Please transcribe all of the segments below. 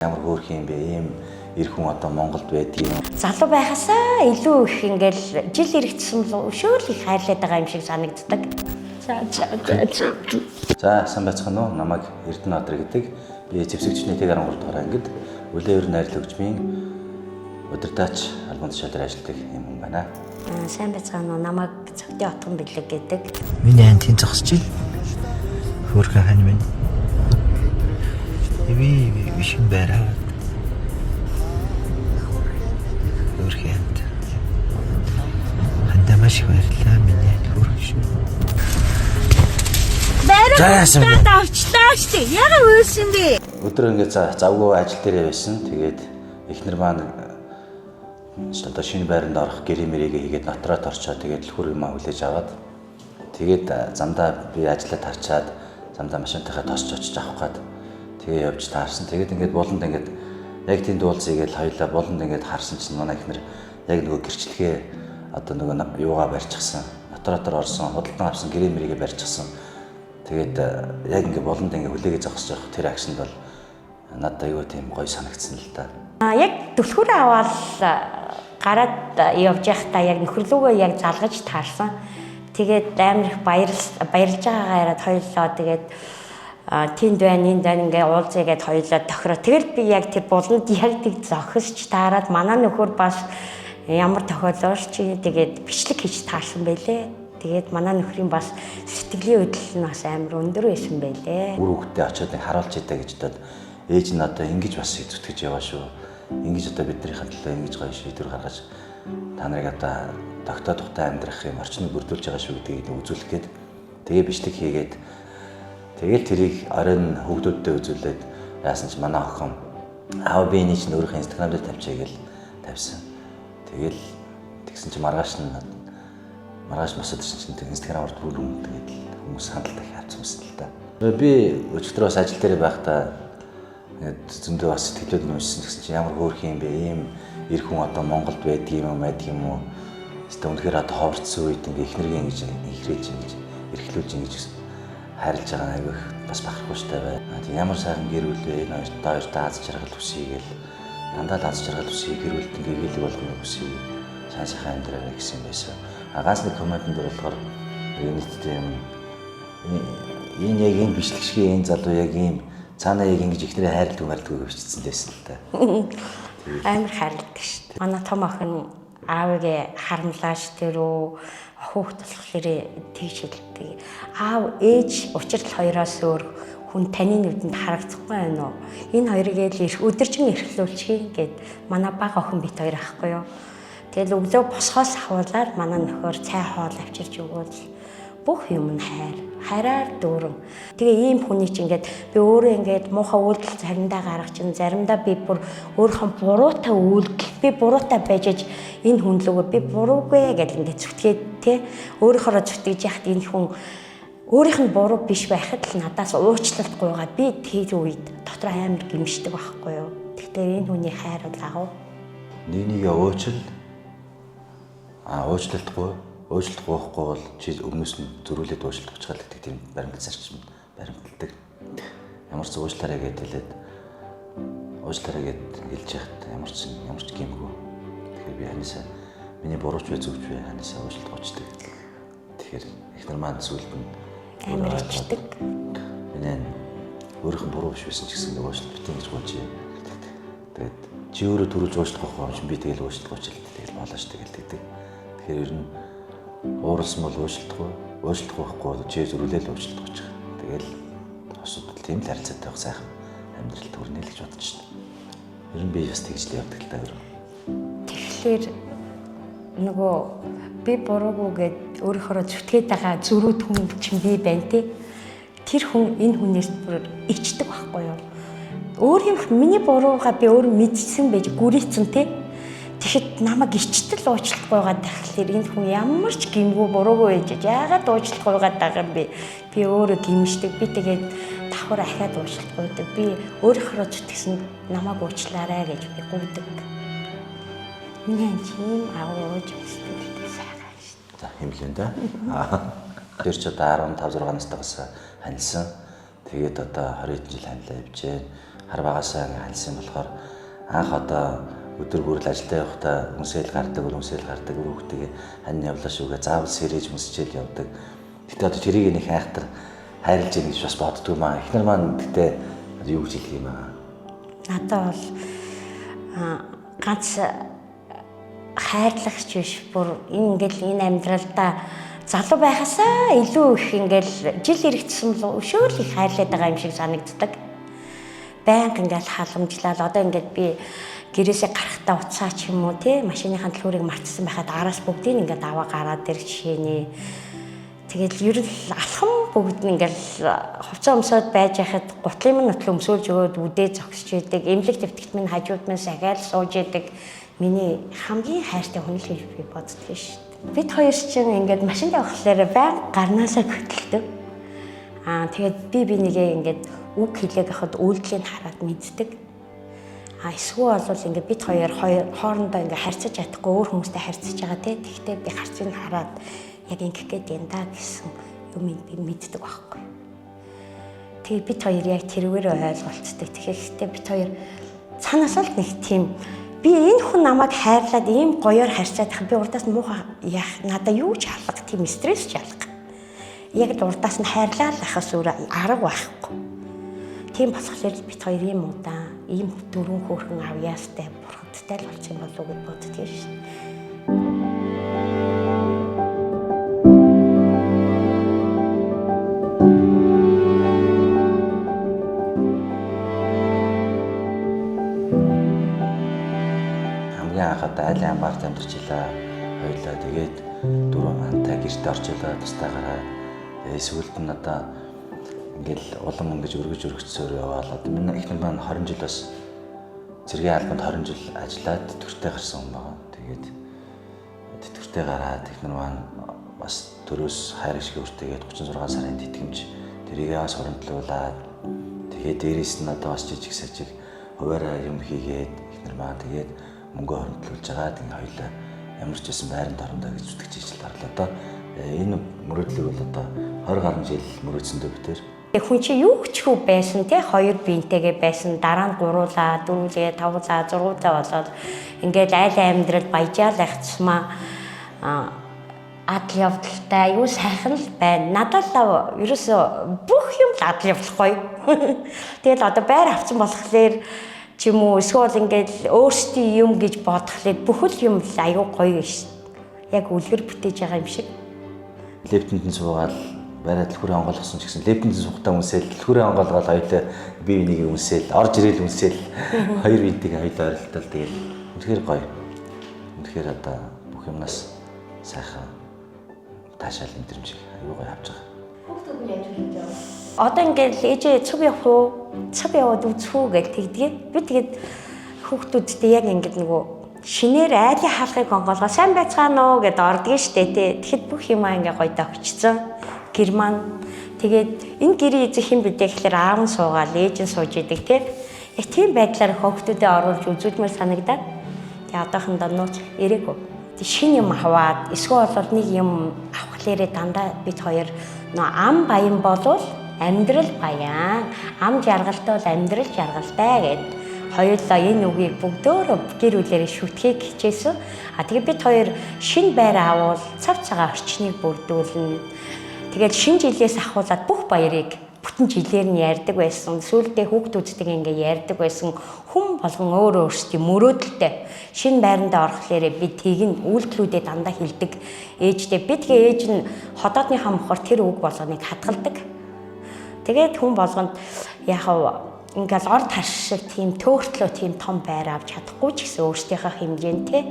Ямар хөөрхөн юм бэ? Ийм эр хүн одоо Монголд байдгийг юм. Залуу байхасаа илүү их ингээл жил ирэх тусам л өшөөл их хайрлаад байгаа юм шиг санагддаг. За за за за. За, сайн байцгаана уу? Намайг Эрдэнэ Баатар гэдэг. Би зэвсэгчний 1.3 дугаар ангид Үлээвэр найрлал хөгжмийн удирдаач албан тушаал дээр ажилладаг юм хүн байна. Аа, сайн байцгаана уу? Намайг Цогтын Отгон Бэлэг гэдэг. Миний хан тийм зогсож байна. Хөөрхөн хань минь. Би би шин байраа. Хөөрхөн ханд. Хандаа маш их баярлалаа. Миний хань хөөрхөн шүү. За, яасан бэ? Авчлаа штэ. Яга үйлсэн бэ? Өдөр ингээд завгүй ажил дээрээ байсан. Тэгээд эхнэр маань одоо шинэ байранд орох гэрээ мэрээгээ хийгээд нотроод орчоо. Тэгээд түлхүүр юм хүлээж аваад тэгээд замдаа би ажиллаа тарчаад замдаа машинтайхаа тосч очиж авах гад тэгээ явж таарсан. Тэгээд ингээд буланд ингээд яг тэнд уулзъя гэж хоёлаа буланд ингээд харсан чинь манай эхнэр яг нөгөө гэрчлэгээ одоо нөгөө юугаа барьчихсан. Нотротор орсон, худалдан авсан гэрээ мэрээгээ барьчихсан. Тэгээд яг ингээд буланд ингээд хүлээгээ зогсож явах тэр акшнд бол надад аюу тийм гоё санагдсан л да. Аа, яг түлхүүрээ аваад гараад явж байхдаа яг нөхөрлүүгөө яг залгаж таарсан. Тэгээд амар их баярлж байгаагаа яриад хоёлоо тэгээд тэнд байна, энд байна ингээ уулзъя гэд хоёлоо тохироо. Тэгэл би яг тэр буланд яг тэг зохисч таарад манай нөхөр бас ямар тохиолдолд чи тэгээд бичлэг хийж таарсан байлээ. Тэгээд манай нөхрийн бас сэтгэлийн хөдлөл нь бас амар өндөр байсан байлээ. Үр хөвгтөө очиод нэг харуулж идэ гэж бодоод ээж нь одоо ингэж бас зүтгэж яваа шүү. Ингэж одоо биднийхээ төлөө ингэж гоё шийдвэр гаргаж та нарыг одоо тогтоо тухтай амьдрах юм орчныг бүрдүүлж байгаа шүү гэдгийг нэг үзүүлэх гээд тэгээ бичлэг хийгээд тэгэл тэрийг оройн хүүхдүүдтэй үзүүлээд яасан чи манай охин аав би энийг чинь өөрийнхөө Instagram дээр тавьчихъя гэж тавьсан. Тэгэл тэгсэн чи маргааш нь маргааш босоод ирсэн чинь тэг Instagram-аар бүр юм тэгээд хүмүүс хандлт их авсан байсан л та. Би өчигдөр бас ажил дээр байхдаа ингээд зөндөө бас сэтгэлүүд нь уншсан гэсэн чинь ямар хөөрхөн юм бэ? Ийм эр хүн одоо Монголд байдгийг юм уу, байдаг юм уу? Хэвээ үнэхээр одоо ховорцсон үед ингээ эхнэргээ ингэж ихрээж ингэж эрхлүүлж ингэж хайрлаж байгаа нь айгүй их бас бахархууштай бай. Тийм ямар сайхан гэр бүл вэ? Энэ хоёртой хоёртой аз жаргал хүсье гээл дандаа л аз жаргал хүсье, гэр бүлд ингээ гээлэг болгоныг хүсье. Сайн сайхан амьдраарай гэсэн юм байсан. А ганц нэг комментэн дээр болохоор нийтдээ юм энэ яг энэ бичлэг шиг энэ залуу яг ийм цаанаа яг ингэж эхнэрээ хайрладаг марлдаг гэж бичсэн байсан л та. Амар хайрладаг шүү дээ. Манай том охин аавыгээ харамлааш тэр үү хүүхд болохоор тэгж хэлдэг. Аав ээж учиртал хоёроос өөр хүн таны нүдэнд харагдахгүй байна уу? Энэ хоёрыг л өдөржин эрхлүүлчихье гэд манай бага охин бит хоёр ахгүй юу? Тэгэл өглөө босхоос ахуулаар манай нөхөр цай хоол авчирч өгөөл бүх юм нь хайр, хайраар дүүрэн. Тэгээ ийм хүний чинь ингээд би өөрөө ингээд муухай үйлдэл заримдаа гаргах чинь заримдаа би бүр өөрийнхөө буруутай үйлдэл би буруутай байж аж энэ хүн лүүгээ би буруугүй гэж ингээд зүтгээд те өөрийнхоороо зүтгэж яхад энэ хүн өөрийнх нь буруу биш байхад л надаас уучлалт гуйгаад би тэр үед дотор амар гимшдэг байхгүй юу. Тэгэхээр энэ хүний хайр бол агуу. Нэг нэгээ уучил уучлалтгүй уучлалт гуйхгүй бол чи өмнөөс нь зөрүүлээд уучлалт гуйчгаал гэдэг тийм баримтал зарчим баримталдаг. Ямар ч уучлаарай гэд хэлээд уучлаарай гэд хэлж яхад ямар ч гэмгүй. Тэгэхээр би ханиасаа миний бурууч бай зөвч бай ханиасаа уучлалт гуйчдаг. Тэгэхээр эхнэр маань зүйлд нь амар ичдэг. Миний өөрийнх нь буруу биш байсан ч гэсэн уучлалт битэн гэж гуйж. Тэгээд чи өөрөө төрүүлж уучлах байхгүй юм чинь би тэгэл уучлалт гуйчил тэгэл болоо ш тэгэл тэгдэг. Тэгэхээр ер нь ууралсан бол уучлахгүй, уучлах байхгүй бол чи зөрүүлээл уучлах гуйчих. Тэгэл асуудал тийм л харилцаатай байх сайхан амьдрал төрнө л гэж бодож шин. Ер нь би бас тэгж л явдаг л да ер нь. Тэгэхээр нөгөө би буруугүй гэд өөрөөхөө зүтгээд байгаа зөрүүд хүн чинь би байна те. Тэр хүн энэ хүнээс бүр ичдэг байхгүй юу? Өөр юм миний буруугаа би өөр мэдсэн байж гүрийцэн те. Тэгэхэд намайг ичтэл уучлах гуйгаад тахлаар энэ хүн ямар ч гимгүү буруугүй байж яагаад уучлах гуйгаад байгаа юм бэ? Би өөрөө гимшдэг. Би тэгээд давхар ахиад уучлах гуйдаг. Би өөрөөхөө зүтгэсэн намайг уучлаарай гэж би гуйдаг. Миний тийм агуу ууж сэтгэлтэй сайхан шүү. За хэмлэн да. Тэр ч одоо 15 6 настайгаас ханилсан. Тэгээд одоо 20 хэдэн жил ханилаа явжээ. Хар багасаа ингээ хальсан болохоор анх одоо өдөр бүр л ажилдаа явахдаа үнсэл гардаг, үнсэл гардаг, өөр хүүхдтэйгээ хань явлаа шүүгээ заавал сэрэж мүсчээл явдаг. Гэтэ одоо тэрийг нэг хайхтар хайрлаж ийн гэж бас боддгоо маа. Эхнэр маань гэтэ юу гэж хэлэх юм аа? Надад бол ганц хайрлагч биш, бүр ингээл энэ амьдралдаа залуу байхасаа илүү их ингээл жил ирэх тусам л өшөөл их хайрлаад байгаа юм шиг санагддаг. Байнга ингээл халамжлал одоо ингээд би гэрээсээ гарахдаа уцаа ч юм уу тий машиныхаа төлхөөрийг мартсан байхад араас бүгдийг ингээд аваа гараад ирэх жишээний. Тэгэл ер нь алхам бүгд нь ингээл хувцас өмсөөд байж байхад гутлын минь нутлан өмсөөлж өгөөд үдээ зогсож идэг. Эмнэлэг твтгт минь хажууд минь сахиал сууж идэг. Миний хамгийн хайртай хүн л гэж би боддог шүү дээ. Бид хоёр чинь ингээд машинд явхлаараа байнга гарнаасаа хөтэлдэг. Аа тэгээд би бинийгээ ингээд үг хэлээг хахад үйлдэлийг хараад мэддэг. А эсвэл бол ингээд бид хоёр хоорондоо ингээд харьцаж чадахгүй өөр хүмүүстэй харьцаж байгаа тий. Тэгтээ би харцыг хараад яг ингэх гээд юм да гэсэн юм би мэддэг байхгүй. Тэгээ бид хоёр яг тэрүүгээр ойлголцдог. Тэгэхээр бид хоёр цаанаасаа л нэг тийм би энэ хүн намайг хайрлаад ийм гоёор харьцаад байх би урдаас нь муухай яах надаа юу ч алга тийм стресс ч алга. Яг л урдаас нь хайрлаа л ахаас өөр арга байхгүй. Тийм болохоор бид хоёр ийм удаан, ийм дөрвөн хөөрхөн авьяастай бурхадтай л болсон болов уу гэж боддгоо шүү дээ. Хамгийн анх одоо айлын амбарт амьдарч илаа. Хоёлаа тэгээд дөрвөн антай гэрте орж илаа тустайгаараа. Тэгээд сүүлд нь одоо ингээл улам ингэж өргөж өргөцсөөр яваал. Одоо миний эхнэр маань 20 жил бас цэргийн албанд 20 жил ажиллаад тэтгэвртэй гарсан хүн байгаа. Тэгээд тэтгэвртэй гараад эхнэр маань бас төрөөс хайр шиг өртөөгээд 36 сарын тэтгэмж тэрийгээ бас хуримтлуулад тэгээд дээрээс нь одоо бас жижиг сажиг хуваараа юм хийгээд эхнэр маань тэгээд мөнгө хуримтлуулж байгаа. Тэгээд хоёлаа ямар ч байсан байранд орондоо гэж зүтгэж ижил орлоо доо. Энэ мөрөөдлийг бол одоо 20 гаруй жил мөрөөдсөндөө битэр. Хүн чи юу ч хүү байсан те хоёр биентэйгээ байсан, дараа нь гуруулаа, дөрвөлээ, тавуулаа, зургуулаа болоод ингээл айл амьдрал баяжаал байх тусмаа адал явдалтай аюу сайхан л байна. Надад л ерөөсөө бүх юм л адал явдал гоё. Тэгэл одоо байр авсан болохоор ч юм уу эсвэл ингээл өөрсдийн юм гэж бодохлоор бүхэл юм л аюу гоё ш. Яг үлгэр бүтээж байгаа юм шиг. Лептэнд нь суугаад барай түлхүүрээ онгойлгосон ч гэсэн лептэнд нь суухдаа үнсэл, түлхүүрээ онгойлгоод хоёулаа бие биенийг үнсэл, орж ирээл үнсэл, хоёр биеийг хоёулаа ойролтол тэгэл үнэхээр гоё. Үнэхээр одоо бүх юмнаас сайхан таашаал мэдрэмж аюу гоё авч байгаа. Хүүхдүүд нь яаж хэлж байгаа? Одоо ингээл ээжээ цуг явах уу? Цуг яваад үзэх үү гэж тэгдэг. Би тэгээд хүүхдүүдтэй яг ингээд нөгөө шинээр айлын хаалгыг онгоолгоо сайн байцгаана уу гэд ордгийн штэ тий. Тэгэхэд бүх юмаа ингээ гоё догчсон. Гэр маань тэгээд энэ гэрийн эзэн хэн бидээ гэхлээр аав нь суугаал ээж нь сууж идэг тий. Яг тийм байдлаар хүүхдүүдэд оруулж үзүүлмээр санагдаад. Тэгээ одоохондоо нууц ирээгүй. Шинэ юм аваад эсвэл бол нэг юм авахлаарэ дандаа бид хоёр нөө ам баян болвол амьдрал баян, ам жаргалтай бол амьдрал жаргалтай гэд хоёулаа энэ үгийг бүгдөөрөө гэр бүлээрээ шүтгэхийг хичээсэн. А тэгээ бид хоёр шинэ байр авал цав цагаан орчныг бүрдүүлнэ. Тэгээд шинэ жилээс ахуулаад бүх баярыг бүтэн жилээр нь ярьдаг байсан. Сүүлдээ хүүхдүүдтэйгээ ингээ ярьдаг байсан. Хүн болгон өөр өөрсдийн мөрөөдөлтэй шинэ байрандаа орохлоорэ би тэгнь үйлдэлүүдээ дандаа хилдэг. Ээжтэй би тэгээ ээж нь ходоодныхаа мохор тэр үг болгоныг хадгалдаг. Тэгээд хүн болгонд яг ингээл ор тарш шиг тийм төөртлөө тийм том байр авч чадахгүй ч гэсэн өөрсдийнхөө хэмжээнд те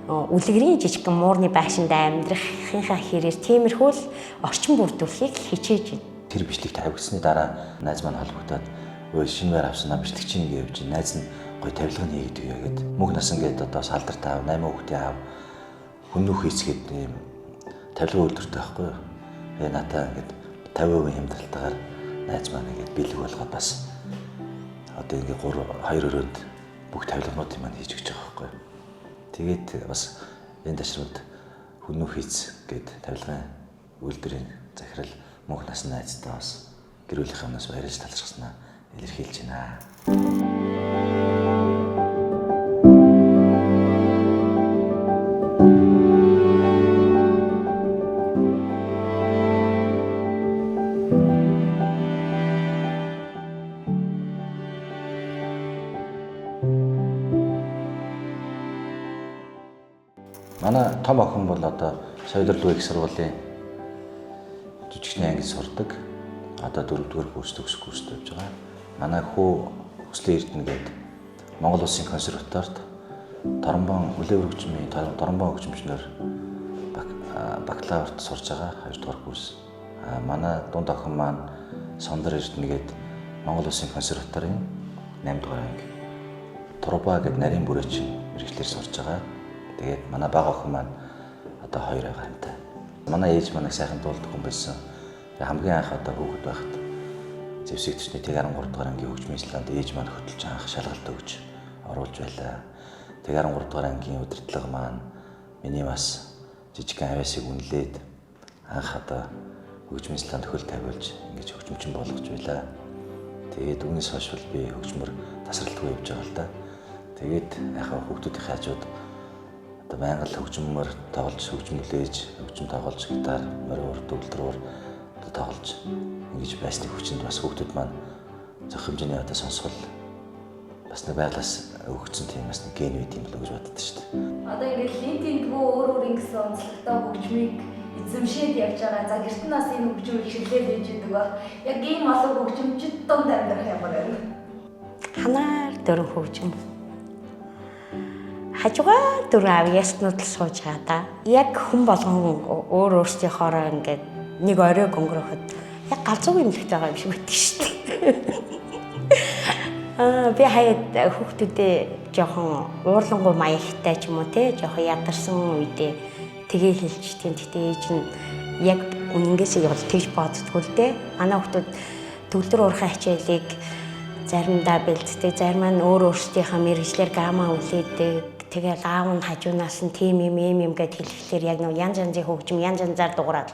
үлгэрийн жижигхэн муурны байшинд амьдрахынхаа хэрээр тиймэрхүү л орчин бүрдүүлэхийг хичээж байна. Тэр бичлэг тавигдсны дараа найз маань холбогдоод өө шинэ байр авсан аа бичлэг чинь ингэ явж найз нь гой тавилга нь хийгээд өгье гэд мөнх насан гээд одоо салдарт аав 8 хүүхдийн аав хүннүх хийцгээд ийм тавилга үйлдвэртэй байхгүй юу. Тэгээ натаа ингээд 50% хямдралтайгаар найз маань ингээд бэлэг болгоод бас одоо ингээд 3 2 өрөөнд бүх тавилгануудыг маань хийж өгч байгаа байхгүй юу. Тэгээд бас энэ ташрамд хүннүх хийц гээд тавилгын үйлдвэрийн захирал мөнх насан найзтай бас гэр бүлийнхээ өмнөөс баярлаж талархснаа. илэрхийлж байна. Манай том охин бол одоо Соёлорлог их сургуулийн жижигчний ангид сурдаг. Одоо 4-р курс төгсөх курст явж байгаа. Манай хүү Хүслэн Эрдэнэ гээд Монгол Улсын консерваторид Торомбон үлээвэр хөгжмийн Торомбон хөгжимчнөр бакалаврт сурж байгаа 2-р курс. Манай дунд охин маань Сондөр Эрдэнэ гээд Монгол Улсын консерваторийн 8-р анги. Турба гээд нарийн бүрээчин мэргэжлээр сурж байгаа. Тэгээд манай бага охин маань одоо 2 гарантай. Манай ээж маань сайхан дуулдаг хүн байсан. Тэгээ хамгийн анх одоо хүүхэд байхад зэвсэг төчний тэг 13 дугаар ангийн хөгжмийн салаанд ээж маань хөтөлж анх шалгалт өгч оруулж байлаа. Тэг 13 дугаар ангийн удирдлага маань миний бас жижигхэн авиасыг үнэлээд анх одоо хөгжмийн салаанд хөл тавиулж ингэж хөгжимчин болгож байлаа. Тэгээд үүнээс хойш бол би хөгжмөр тасралтгүй явж байгаа л да. Тэгээд яхаа хүүхдүүдийн хажууд одоо байнга л хөгжмөр тоглож, хөгжмөлээж, хөгжим тоглож, гитар, морин, төгөлдрөөр одоо тоглож ингэж байсны хүчинд бас хүүхдүүд маань зөх хэмжээний одоо сонсгол бас нэг байглаас өгөгдсөн тийм бас нэг ген үйт юм болоо гэж боддог шүү дээ. Одоо ингээд лин тэндгүү өөр өөр ингэсэн онцлогтой хөгжмийг эзэмшээд явж байгаа. За гэрт нь бас энэ хөгжим их ширлээд байж идэг баг. Яг ийм олон хөгжимчд дунд амьдрах ямар байна? Ханаар дөрөв хөгжим. Хажуугаар дөрөв авьяаснууд л сууж байгаа да. Яг хүн болгон өөр өөрсдийнхоороо ингээд нэг оройг өнгөрөхөд яг галзуу имлэгтэй байгаа юм шиг байдаг шүү дээ. Би хаяад хүүхдүүдээ жоохон уурлангуй маягтай ч юм уу те жоохон ядарсан үедээ тгээ хэлчихдэг. Гэхдээ ээж нь яг үнэнгээсээ бол тэгж боддгоо л дээ. Манай хүүхдүүд төгөлдөр уурхай хичээлийг заримдаа бэлддэг, зарим нь өөр өөрсдийнхээ мэргэжлээр гамаа үлээдэг. Тэгэл аав нь хажуунаас нь тийм юм ийм юм гэд хэлэхлээр яг нэг янз янзын хөгжим янз янзаар дуурайд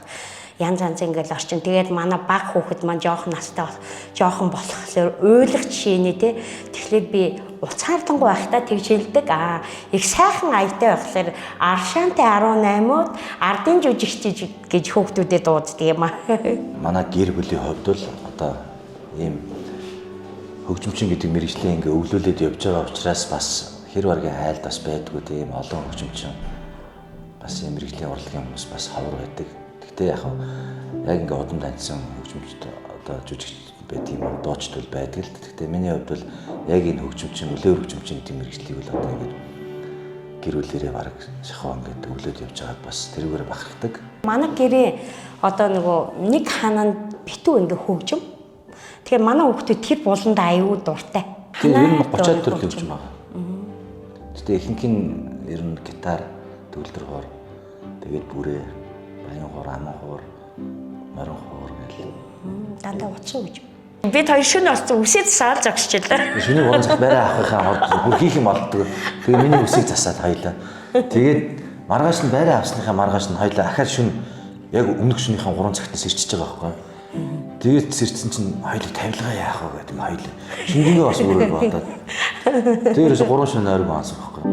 янз янзын ингээл орчин. Тэгээд манай баг хүүхэд маань жоохон настай жоохон болохоор уйлах жишээний те. Тэгэхээр би уцаарлангуй байхдаа тэгж хэлдэг. Аа их сайхан аятай байхлаар аршаантай 18-ууд ардын жүжигч гэж хүүхдүүдэд дууддаг юм аа. Манай гэр бүлийн хувьд бол одоо ийм хөгжимчин гэдэг мэргэжлээ ингээ өвлүүлээд явж байгаа учраас бас хэр баргийн айлд бас байдгүй тийм олон хөгжимчин бас ийм мэргэжлийн урлагийн хүмүүс бас ховор байдаг. Гэхдээ яг яг ингээ удам дансан хөгжимчд одоо жүжигч байт юм уу дуучид бол байдаг л. Гэхдээ миний хувьд бол яг энэ хөгжимчин үлээвэр хөгжимчин гэдэг мэргэжлийг бол одоо ингээд гэр бүлэрээ бараг шахуу ингээд өвлөөд явж байгаад бас тэрүүгээр бахархдаг. Манай гэрээ одоо нөгөө нэг хананд битүү ингээ хөгжим. Тэгэхээр манай хүүхдүүд тэр буланд аюу дуртай. Тэр ер нь 30-аад төрлийн хөгжим байгаа. Гэхдээ ихэнх нь ер нь гитар, төгөлдөр хоор, тэгээд бүрээ, баян хоор, аман хоор, морин хоор гэл. Дандаа утсан хөгжим. Бид хоёр шөнө болсон үсээ засаал зогсчихлаа. Шөнийн 3 цагт байраа авахынхаа орд бүр хийх юм болдгоо. Тэгээ миний үсийг засаад хоёлаа. Тэгээд маргааш нь байраа авсныхаа маргааш нь хоёлаа ахаад шөнө яг өмнөх шөнийхөө 3 цагт нь сэрчиж байгаа байхгүй. Тэгээд сэрчсэн чинь хоёлыг тавилгаа яах вэ гэдэг юм хоёлаа. Шингэнгээ бас өөрөөр бодоод. Тэрээс 3 шөнө ойрог онсон байхгүй.